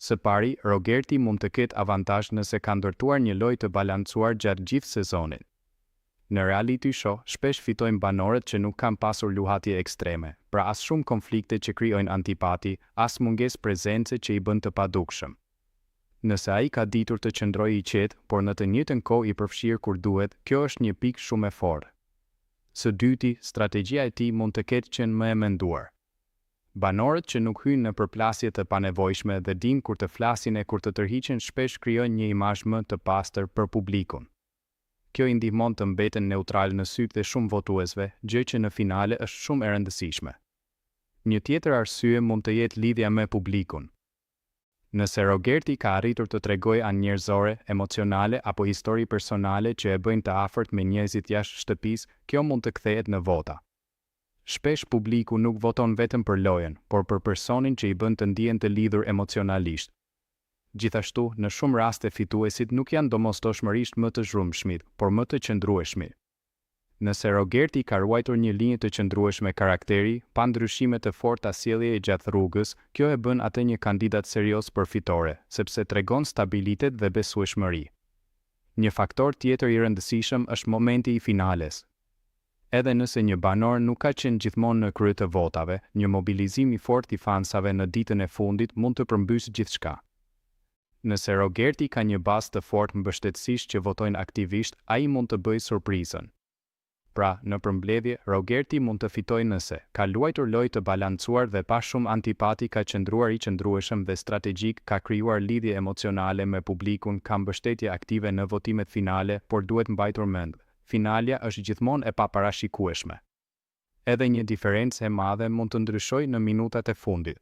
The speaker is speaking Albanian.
Së pari, Rogerti mund të ketë avantazh nëse ka ndërtuar një lojë të balancuar gjatë gjithë sezonit. Në reality show, shpesh fitojnë banorët që nuk kanë pasur luhatje ekstreme, pra as shumë konflikte që krijojnë antipati, as mungesë prezence që i bën të padukshëm. Nëse ai ka ditur të qëndrojë i qetë, por në të njëjtën kohë i përfshirë kur duhet, kjo është një pikë shumë e fortë. Së dyti, strategjia e tij mund të ketë qenë më e menduar. Banorët që nuk hyjnë në përplasje të panevojshme dhe dinë kur të flasin e kur të tërhiqen shpesh krijojnë një imazh më të pastër për publikun. Kjo i ndihmon të mbeten neutralë në sytë e shumë votuesve, gjë që në finale është shumë e rëndësishme. Një tjetër arsye mund të jetë lidhja me publikun. Nëse Rogerti ka arritur të tregojë anë njerëzore, emocionale apo histori personale që e bëjnë të afërt me njerëzit jashtë shtëpisë, kjo mund të kthehet në vota. Shpesh publiku nuk voton vetëm për lojën, por për personin që i bën të ndihen të lidhur emocionalisht. Gjithashtu, në shumë raste fituesit nuk janë domosdoshmërisht më të zhurmshmit, por më të qëndrueshmit. Nëse Rogerti ka ruajtur një linjë të qëndrueshme karakteri, pa ndryshime të forta sjelljeje gjatë rrugës, kjo e bën atë një kandidat serioz për fitore, sepse tregon stabilitet dhe besueshmëri. Një faktor tjetër i rëndësishëm është momenti i finales. Edhe nëse një banor nuk ka qenë gjithmonë në krye të votave, një mobilizim i fortë i fansave në ditën e fundit mund të përmbysë gjithçka. Nëse Rogerti ka një bazë të fortë mbështetësish që votojnë aktivisht, ai mund të bëjë surprizën. Pra, në përmbledhje, Rogerti mund të fitojë nëse, ka luajtur lojë të balancuar dhe pa shumë antipati ka qëndruar i qëndrueshëm dhe strategjik ka krijuar lidhje emocionale me publikun ka mbështetje aktive në votimet finale por duhet mbajtur mend, finalja është gjithmonë e paparashikueshme. Edhe një diferencë e madhe mund të ndryshojë në minutat e fundit.